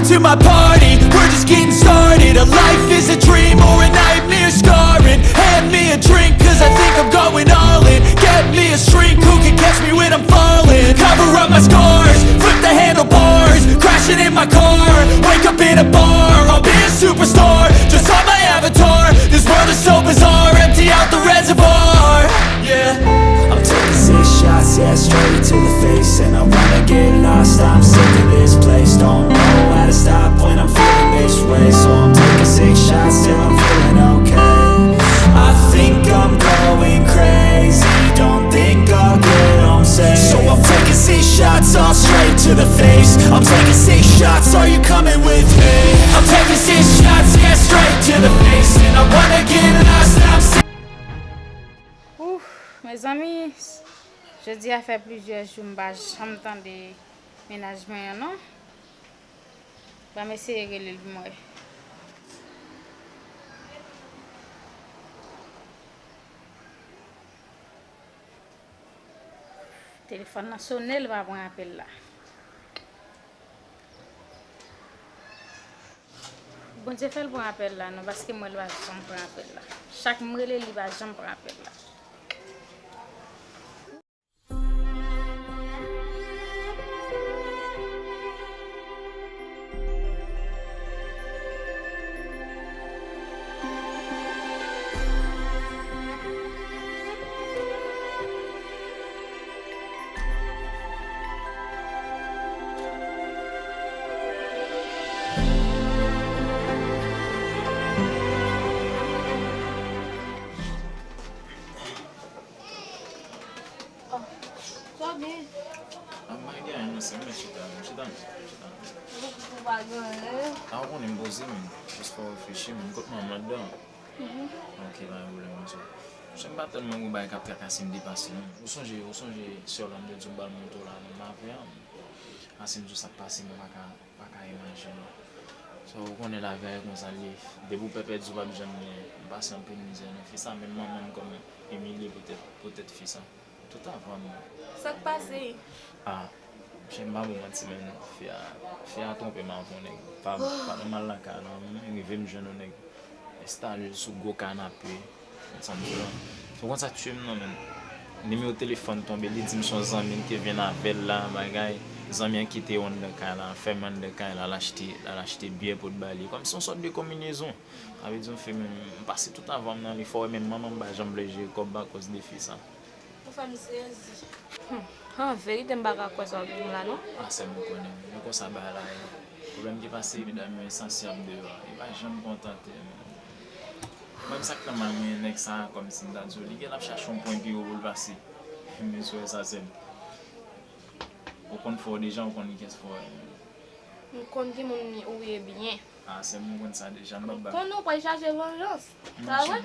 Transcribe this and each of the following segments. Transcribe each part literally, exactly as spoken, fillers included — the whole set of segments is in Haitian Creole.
To my party, we're just getting started. A life is a dream or a nightmare scarring. Hand me a drink, cause I think I'm going all in. Get me a shrink who can catch me when I'm falling. Cover up my scars, flip the handlebars. Crashing in my car, wake up in a bar. I'll be a superstar, just on my avatar. This world is so bizarre, empty out the reservoir. Yeah, I'm taking six shots, yeah, straight to the face. And I wanna get lost, I'm sick of this place. Don't know how to stop when I'm feeling this way. So I'm taking six shots till I'm feeling okay. I think I'm going crazy, don't think I'll get home safe. So I'm taking six shots, all straight to the face. I'm taking six shots, are you coming with me? I'm taking six shots, yeah, straight to the face. And I wanna get lost, I'm sick. Ouf, mezanmi, jodi a fè plizyè jou m pa janm tande mennaj mwen an non. Ban m eseye rele l pou m wè. Telefòn nan sonnen, li pa pran apèl la. Bondye fè l pran apèl la non, paske mwen li pa janm pran apèl la. Chak m rele li pa janm pran apèl la. Oh, sa w gen? Ah, m pa gen anyen non, sè m, men chita, men chita, men chita. Ou pa gen anyen? Ah, ou konnen m poze, men jis pa reflechi, men kot manman m ladan? Mhm. Ok, pa gen pwoblèm, m di w. Chè m pa tèlman gon bagay k ap trakase m depase non. Ou sonje, ou sonje sè w la, m te di w m pral monte w la nan lavi a. Ase m di w sa k pase m, ou pa ka, pa ka imajine. So, ou konnen lavi a e konsa l ye. Depi w pè pèdi, w p ap janm gen. M pase anpil mizè nan fi sa, menm manman m kòm imilye poutèt, poutèt fi sa. Tout avan m. Sa k pase? Ah, chè m pa bon manti, men fi a, fi a twonpe m avè yon nèg. Pa, pa nòmal nan kay la non. M rive m jwenn yon nèg enstale l sou gwo kanape. Konn sa m di w la. Ou konn sa k tiye m nan, men. Nimewo telefòn tonbe, li di m se yon zanmi l te vin avè l la, bagay. Zanmi an kite yo anndan kay la, fèmen anndan kay la, l achte, l al achte byè pou l ba li. Kòmsi yon sòt de konbinezon. Sa vle di yon fi, men, m pase tout avan m nan li, fò w wè menm manman m pa janm vle jere kòb akoz de fi sa. Ou fè m sezi. Hmm. An verite, m pa ka kwè sa w di m la, non. Ah, sè m, ou konnen. Men konsa bagay la ye. Pwoblèm ki pase medam yo ensansyab deyò a. Yo pa janm kontante, men. Mwen, sa k nan mal mwen, nèg sa a, kòmsi m ta di w, li gen l ap chache yon pwen pi wo pou l pase. Men sou wè sa, sè m. Ou konn fò w deja, ou konn kiyès fò w ye. M konn ki moun ou ye byen. Ah, sè m, ou konn sa deja, m p ap ba. Konnen w pral chache vanjans. Non, pa vre?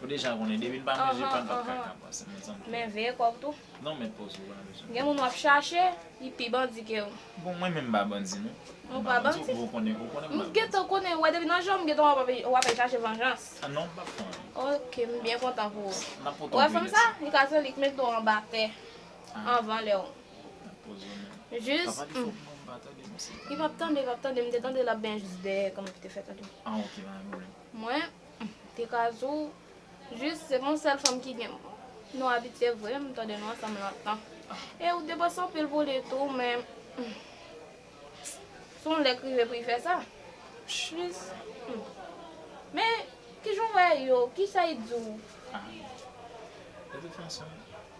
Ou deja konnen, depi n pa manje pa, n p ap ka ka pase, mezanmi. Men veye kò w tou. Non, mèt poze w, pa bezwen. Gen moun w ap chache, li pi bandi ke w. Bon, mwen menm m pa bandi, non. Ou pa bandi? Ou konnen, ou konnen m pa bandi. M gentan konnen, w wè depi nan je w, m gentan wè w ap, w ap chache vanjans. Ah non, m p ap fè anyen. Ok, m byen kontan pou ou. N ap pote w. Ou wè fanm sa, li ka seli k mete w anba tè anvan lè w. Jis, li p ap tande, li p ap tande, m te tande l ap benyen jis dèyè, kòman ki te fè tande. Ah, ok, pa gen pwoblèm. Mwen, m te ka di w, jis, se pa yon sèl fanm ki gen, nou abitye vre, m tande nou ansanm lontan. E ou depanse anpil pou li tou, men, se yon lè k rive pou li fè sa. Jis, men, kijan w wè yo, kisa y di w? Ah. De tout fason,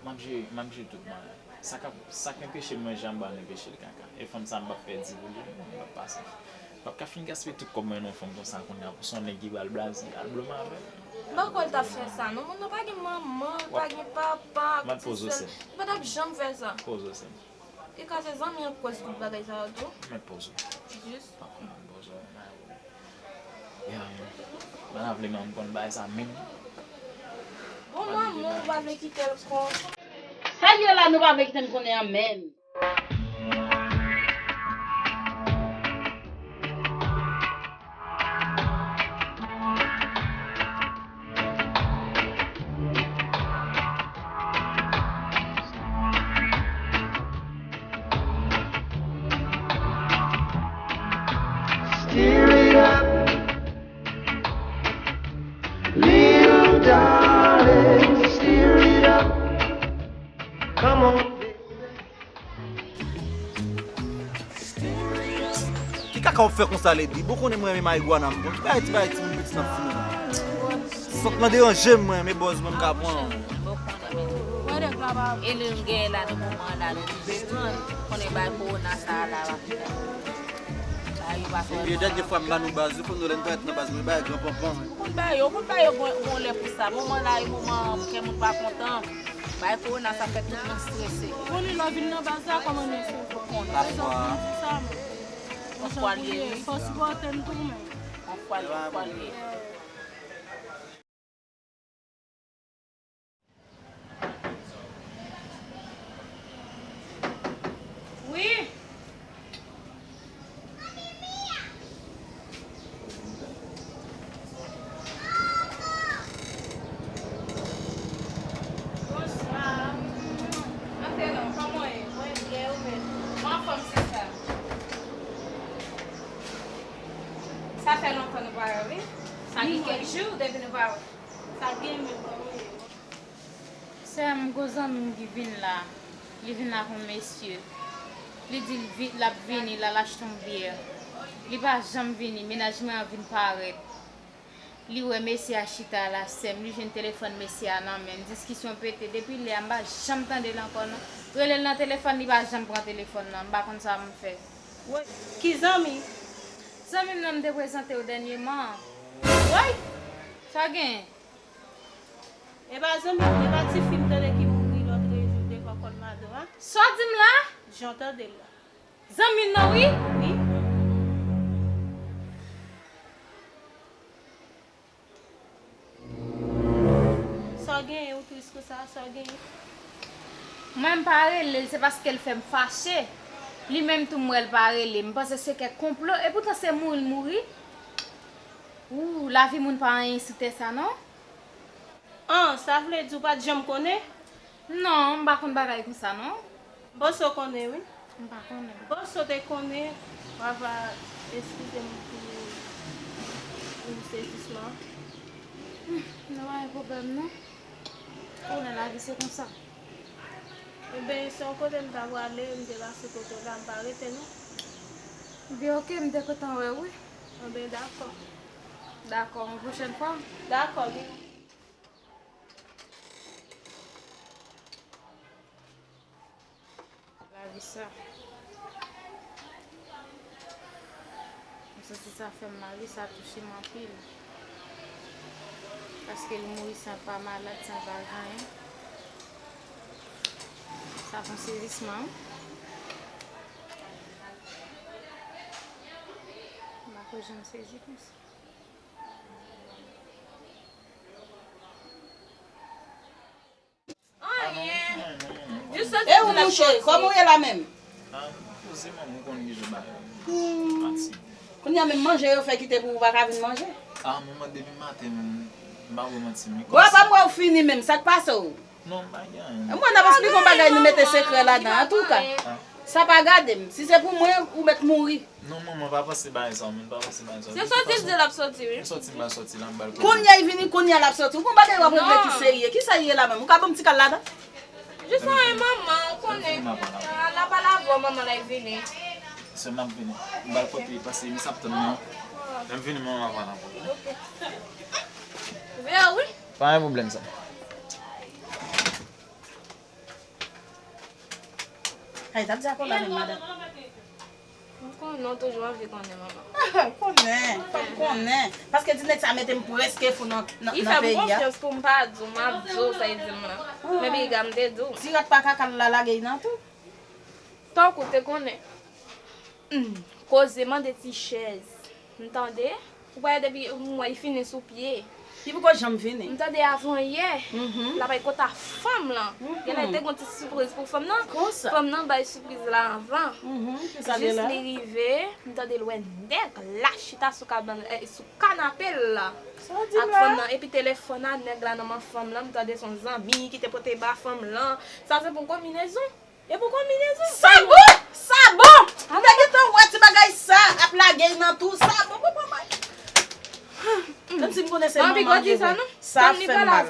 m ap jere, m ap jere tout bagay. Sa k ap, sa k enpeche m manje anba, m enpeche l kaka. E fanm sa a, m p ap pèdi pou li, m p ap pase. M p ap ka fin gaspiye tout kòb mwen nan yon fanm konsa kounye a, pou se yon nèg ki pral blaze, al blòm avè m. M pa kwè l t ap fè sa, non. Moun nan pa gen manman, pa gen papa, ti sè l. Li pa t ap janm fè sa. Poze w, sè m. E ka se zanmi an k koz tout bagay sa yo tou. Mèt poze w. Jis. Pa kwè m poze w, pa gen pwoblèm. Ya, m pa ta vle, men m konn bagay sa menm. Bon, lanmou, ou pa vle kite l kon. Sa l ye la, nou pa vle kite n konnen an menm. Ki kaka w ap fè konsa, Lady? Bon, konnen mwen renmen marigwana, m konn. Ti bagay, ti bagay, timoun piti nan fini. Sant lan deranje m, mwen, men bòz mwen, m ka pran. E li m gen la nan moman la, nou bezwen konnen bay kowona sa a la, w ap bay yo pa fè. Ebyen, dènye fwa m ba nou baz, yo konn nou lè n parèt nan baz, mwen bay gran panpan. Ou konn bay yo, ou konn bay yo gon, gon lè pou sa. Moman la, e moman kè moun pa kontan. Bay kowona sa fè tout moun strese. Ou konnen lè w vin nan baz la, kòman nou ye? Ou konnen. Pafwa. Sa, men. Pafwa l ye, wi. Fò sipòte n tou, men. Pafwa l ye, pafwa l ye. Wi. Bonswa. Antre non, kòman w ye? Mwen byen, ou menm? Mwen anfòm, sista. Sa fè lontan nou pa wè, wi. Sa gen kèk jou depi nou pa wè. Sa gen menm, kòman w ye? Sè m, gon zanmi m ki vin la. Li vin la ak yon mesye. Li di l vi-, l ap vini, l al achte yon byè. Li pa janm vini, mennaj mwen an vin parèt. Li wè mesye a chita la, sè m, li jwenn telefòn mesye a nan men l. Diskisyon pete. Depi lè a, m pa janm tande l ankò, non. Rele l nan telefòn, li pa janm pran telefòn nan. M pa konn sa m fè. Woy, ki zanmi? Zanmi m nan m te prezante w dènyèman an. Woy! Sa gen? E pa zanmi, e pa tifi m tande ki mouri lòtrejou devan Colmado a? Sa w di m la? Jan w tande l la. Zanmi m nan, wi. Wi. Sa w genyen, ou tris konsa, sa w genyen? Mwen, m pa rele l, se paske l fè m fache. Li menm tou, m wè l pa rele m. M panse se kèk konplo, epoutan se mouri l mouri. Ou, lavi moun pa anyen sou tè sa, non? An, sa vle di w pa t janm konnen? Non, m pa konn bagay konsa, non. Boso konnen, wi. M pa konnen. Boso te konnen, Vava, eskize m pou, pou sezisman. Hmm, nou pa gen pwoblèm, non. Konnen lavi se konsa. Enben, se yon kote m ta prale, m te pase kote w la, m pa rete, non. Ebyen, oke, m te kontan wè w, wi. Enben, dakò. Dakò, yon pwochèn fwa. Dakò, gen. Lavi sa. M santi sa fè m mal, wi, sa touche m anpil. Paske l mouri san l pa malad, san l pa gen anyen. Sa fè m sezisman, wi. M pa ko janm sezi konsa. Anyen. Jis soti. E ou, mouche, kòman w ye la menm? Ah, m poze, manman, ou konn ki jan bagay yo. Hmm. Fatige. Kounye a menm manje yo fè kite pou ou pa ka vin manje? Ah, manman, depi maten, m pa wè manti m. Bon, apa m wè ou fini menm, sa k pase w? Non, m pa gen anyen. Mwen ap esplike yon bagay, nou mete sekrè ladan, antouka. Ah. Sa pa gade m. Si se pou mwen, ou mèt mouri. Non, manman, pa panse bagay sa, manman, pa panse bagay sa. Se soti l di l ap soti, wi. M soti, m pa soti la, m ba l kote. Kounye a l vini, kounye a l ap soti. Ou gon bagay w ap regle ki serye. Ki sa l ye la menm? Ou ka ban m ti kal ladan? Jis anyen, manman, ou konnen. L ap pale avè w, manman, lè l vini. Sè m ap vini. M ba l kote, paske misye ap tann mwen. Lè m vini, manman, m ap pale avè w. Ok. Veye wi. Pa gen pwoblèm sa. Ay, t ap di akò la menm, madanm. M konnen w toujou anvi konnen, manman. Ah, konnen, fò m konnen. Paske di nèg sa mete m prèske fou nan, nan, nan peyi a. Li fè m konfyans pou m pa di w, m ap di w sa l di m lan. Men piga m te di w. Ti rat pa kaka l la lage l nan tou. Tankou w te konnen. Hmm, koze mande ti chèz. M tande. Ou pa wè depi m wè l fini sou pye. Li poko janm vini. M tande avan yè. Mhm. L ap al kota fanm lan. Mhm. Genlè te gon ti sipriz pou fanm nan. Konsa. Fanm nan bay sipriz la avan. Mhm. Jis li rive, m tande l wè nèg la chita sou kabann, eh, sou kanape l la. Sa w di m la? Ak fanm nan. Epi telefòn a nèg la nan men fanm lan, m tande se yon zanmi ki te pote ba fanm lan. Sa se pou konbinezon. E pou konbinezon. Sa bon! Sa bon! M te gentan wè ti bagay sa ap lage l nan tou. Sa bon, bon, bon, bon. Menm si m konnen se manman l ye vre. Sa fè m mal.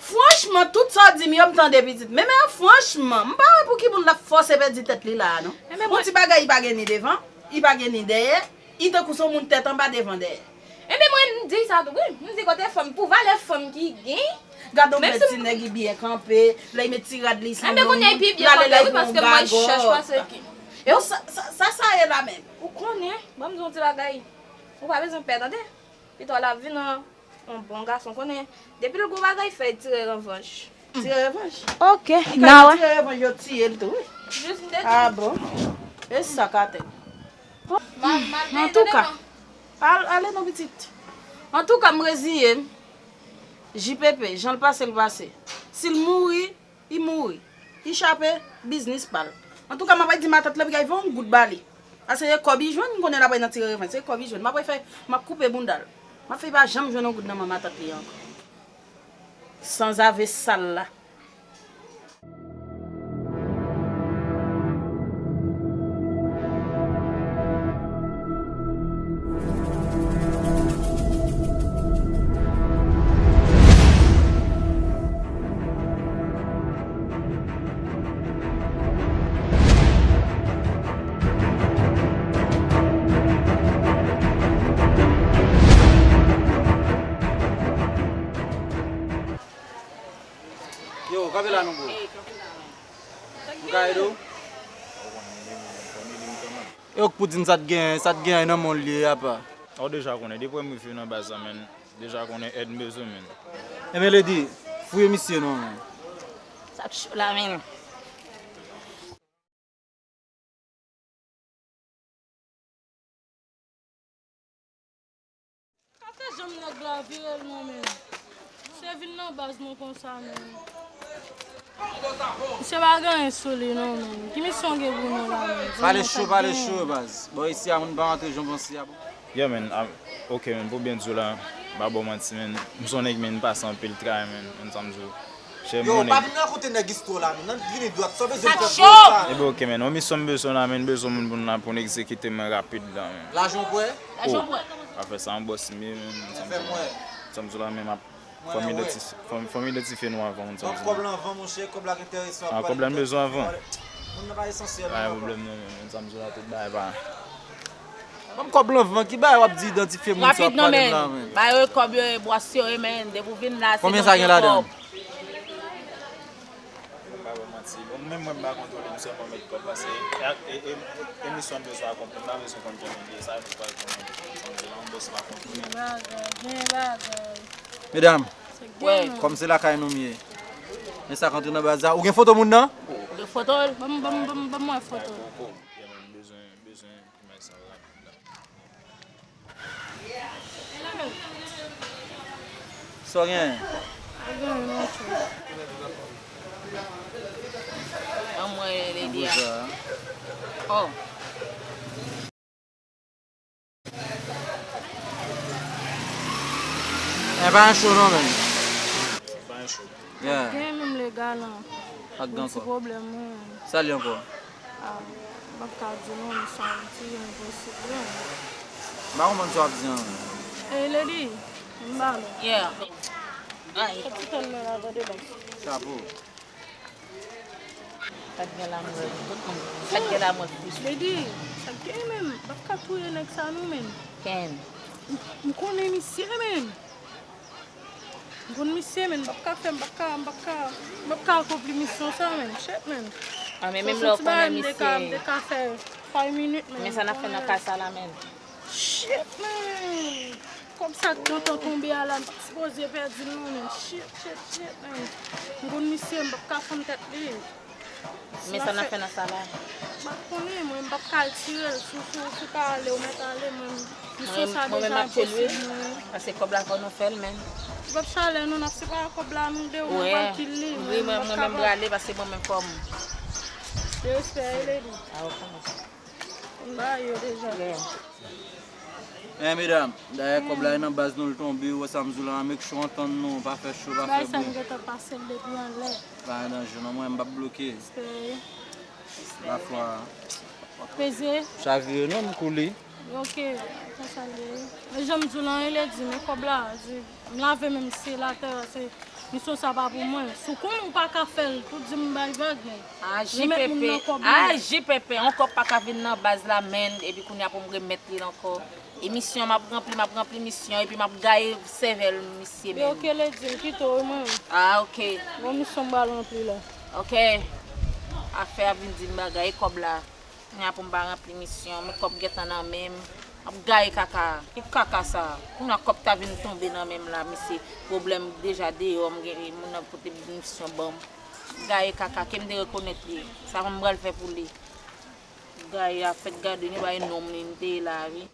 Franchman, tout sa w di m yo, m tande pitit. Men, men, franchman, m pa wè pou ki moun l ap fòse pèdi tèt li la a, non. Yon ti bagay, li pa gen ni devan, li pa gen ni dèyè, li tankou se yon moun tèt anba devan dèyè. Enben, mwen, m di sa tou, wi. M di kote fanm, pou valè fanm ki gen. Gade yon bèl ti nèg, li byen kanpe, lè li met ti rad li san non, l ale lè yon gagò. Yo, sa, sa, sa, sa ye la menm? Ou konnen, ban m di yon ti bagay. Ou pa bezwen pè, tande? Pito l ap vin yon, yon bon gason, konnen. Depi l gon bagay fè, tire revanj. Tire revanj. Ok, li ka tire revanj, yo tiye l tou, wi. Jis m te di. Ah bon? E sa ka tèt. Antouka, al, ale non pitit. Antouka, m reziye m. J P P, jan l pase, l pase. Si l mouri, li mouri. Li chape, biznis pa l. Antouka, m ap di matant lan, piga, li voye yon goud ba li. Paske se kòb li jwenn, m konnen l ap nan tire revanj. Se kòb li jwenn. M ap fè, m ap koupe bounda l. M ap fè li pa janm jwenn yon goud nan men matant li ankò. Sanzave sal la. Yo, kanpe la non, bro. M ka ede w? E w k pou di m sa t gen, sa t gen nan men w li ye apa. Ou deja konnen, depi w rive nan baz la, menn, deja konnen èd m bezwen, menn. Enben, Lady, fouye misye non, menn. Sa k cho la, menn. Ka fè janm nèg la vire l non, menn. Se vin nan baz mwen konsa, menn. Misye pa gen anyen sou li non, menn. Ki misyon gen pou nou la, menn? Pale cho, pale cho, baz. Bon, isi a moun pa rantre jan w panse a, bon. Yeah, menn, ah, ok, menn, pou byen di w la, m pa ba w manti, menn. M se yon nèg, menn, m pase anpil travay, menn, menn, sa m di w. Yo, pa vin rakonte nèg istwa la, non. Nan vini dwat, sa w bezwen fè pou sa. Ebyen, ok, menn. Yon misyon m bezwen la, menn. M bezwen moun pou n la, pou n egzekite mwen rapid la, menn. Lajan w prè? Lajan w prè. Pa fè sa, yon bòs m ye, menn. Sa m di w la, menn, m ap, fò m idantifye, fò m, fò m idantifye nou avan, menn, sa m di w la. Kòb la anvan, monchè, kòb la enterese w. Ah, kòb la m bezwen avan. Moun nan pa esansyèl, non, papa. Pa gen pwoblèm, non, menn. Sa m di w la, tout bagay pa. Ban m kòb la anvan, ki bagay w ap di idantifye moun sa w ap pale m la, menn? Rapid non, menn. Ba yo kòb yo, e bwòs yo, e, menn. Depi w vin la, se konbyen kòb? Konbyen sa gen ladan l? M pa ba w manti. Bon, menm mwen, m pa kontwole, m sèlman met kòb, paske e, e, e, e misyon m bezwen akonpli, m pa bezwen konn konbyen l ye, sa e pou pral konn konbyen l ye, yon bòs pa konn konbyen. Gen bagay, gen bagay. Medam, kòm se lakay nou m ye, men sa k antre nan baz la, ou gen foto moun nan? Gen foto l? Ban m, ban m, ban m, ban m wè foto l. M bezwen, bezwen imaj sa rapid la. Sa w gen? Pa gen anyen non, chè. Ban mwen lede a. Oh. E pa gen cho non, menn. Pa gen cho. Yeah. Gen menm legal an. Pa gen ankò. Yon ti pwoblèm, wi. Sa l ye ankò? Ah, m p ap ka di non, men sa yon ti enposib, wi. M pa konprann sa w ap di an. Ey, Lady, m ba nou. Yeah. Ay. Fè ti tèl mwen la, tande baz. Chapo. Sa k gen la, m wè, tout moun. Sa k gen la, m wè plis. Lady, sa k gen menm? M p ap ka touye nèg sa non, menn. Ken? M, m konnen misye, menn. M konn misye, menn, m p ap ka fè, m p ap ka, m p ap ka, m p ap ka akonpli misyon sa, menn. Shit, menn. Ah, men menm lè w konnen misye. M te ka, m te ka fè five minutes, menn. Men sa n ap fè nan ka sa la, menn? Shit, menn. Kòb sa k gentan tonbe a la, m pa t sipoze pèdi l non, menn. Shit, shit, shit, menn. M konn misye, m p ap ka fann tèt li. Men sa n ap fè nan sa la? M pa konnen, mwen, m p ap ka al tire l. Si w, si w, si w ka ale, ou mèt ale, mwen, misyon sa deja enposib, mwen. Paske kòb la fò nou fè l, menn. Li p ap chalè, non, n ap separe kòb la, nou de, ou mwen pral kil li, mwen, mwen menm prale, paske mwen menm fò m. De respè, e Lady. Ah, ok. M ba yo deja. Eh, medam, dayè kòb la e nan baz nou l tonbe, ou wè sa m di w la, make sure w antann nou, pa fè cho, pa fè bri. Bay sa m gentan pase l depi anlè. Pa gen danje non, mwen m p ap bloke. Respè. Pafwa. Peze. Chavire non, m koule. Ok, sa sa l ye. Men jan m di w la, e Lady, men kòb la, di, m lave men m sye l atè, se Misyon sa pa pou mwen. Si w konnen w pa ka fè l, tou di m bay vag, men. Ah, Remèt moun J P P. nan kòb Ah, li. J P P. On kòb pa ka vin nan baz la, men. Epi kounye a pou m remèt li ankò. E misyon, m ap ranpli, m ap ranpli misyon. Epi m ap gaye sèvèl misye Yo menm. oke ledi, m kite w, wi, mwen. Ah, ok. Bon misyon m ba l ranpli la. Ok. Afè a vin di m bagay, e kòb la. Kounye a pou m pa ranpli misyon, men kòb gentan nan men m. Ap gaye kaka. Ki kaka sa? Kounye a kòb ta vin tonbe nan men m la, misye. Pwoblèm deja deyò, m gen moun nan pote misyon ban m. Gaye kaka, ke m te rekonèt li. Sa m pral fè pou li. Gaye a fèk gade, nou bay nonm li, m te ye la, wi.